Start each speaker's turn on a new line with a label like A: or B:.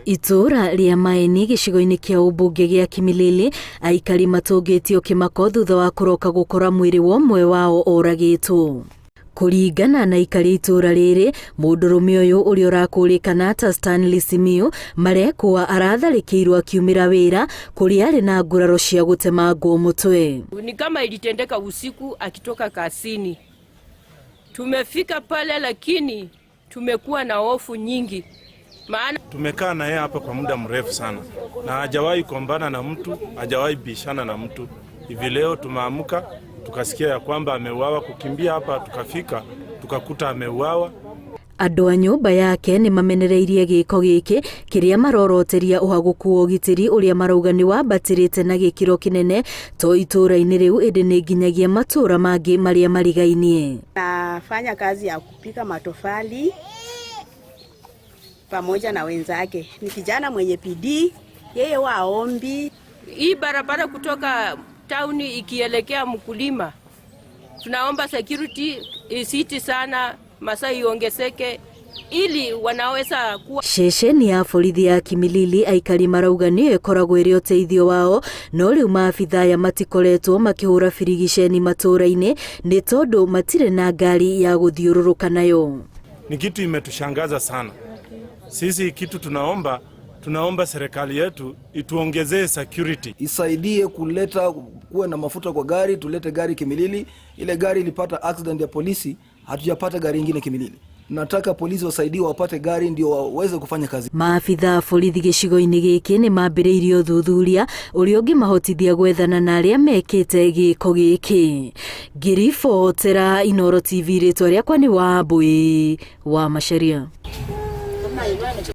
A: Itũũra rĩa Maeni gĩcigo-inĩ kĩa ũmbunge gĩa Kimilili, aikari matũngĩtio kĩmako thutha wa kũroka gũkora mwĩrĩ wa ũmwe wao oragĩtwo. Kũringana na aikari a itũũra rĩrĩ, mũndũrũme ũyũ ũrĩa ũrakũrĩkana ta Stanley Simiyu marekũa aratharĩkĩirwo akiumĩra wĩra kũrĩa arĩ na nguraro cia gũtemangwo mũtwe.
B: Ni kama ilitendeka usiku akitoka kazini. Tumefika pale lakini tumekuwa na hofu nyingi, maana
C: Tumekaa na yeye hapa kwa muda mrefu sana na hajawahi kombana na mtu, hajawahi bishana na mtu. Hivi leo tumeamka tukasikia ya kwamba ameuawa, kukimbia hapa tukafika tukakuta ameuawa.
A: Andũ a nyũmba yake nĩ mamenereirie gĩko gĩkĩ kĩrĩa maroroteria ũhagũku wa ũgitĩri ũrĩa marauga nĩ wambatĩrĩte na gĩkĩro kĩnene to itũũra-inĩ rĩu ĩndĩ nĩ nginyagia matũũra mangĩ marĩa marigainie.
D: Nafanya kazi ya kupika matofali pamoja na wenzake. Ni kijana mwenye bidii, yeye waombi.
B: Hii barabara kutoka tauni ikielekea mkulima, tunaomba security isiti sana, masaa iongezeke ili wanaweza kuwa
A: Ceceni ya borithi ya Kimilili aikari marauga nĩyo ĩkoragwo ĩrĩ ũteithio wao, no rĩu maabitha aya matikoretwo makĩhũra birigiceni matũũra-inĩ nĩ tondũ matirĩ na ngari ya gũthiũrũrũka nayo.
C: Ni kitu imetushangaza sana sisi. Kitu tunaomba serikali yetu ituongezee security,
E: isaidie kuleta kuwe na mafuta kwa gari, tulete gari Kimilili. Ile gari ilipata accident ya polisi, hatujapata gari ingine Kimilili. Nataka polisi wasaidiwe wapate gari ndio waweze kufanya kazi.
A: Maabitha a borithi gĩcigo-inĩ gĩkĩ nĩ mambĩrĩirie ũthuthuria ũrĩa ũngĩmahotithia gwethana na arĩa mekĩte gĩko gĩkĩ. Ngĩribotera Inooro TV, rĩtwa rĩakwa nĩ Wambui wa Macharia.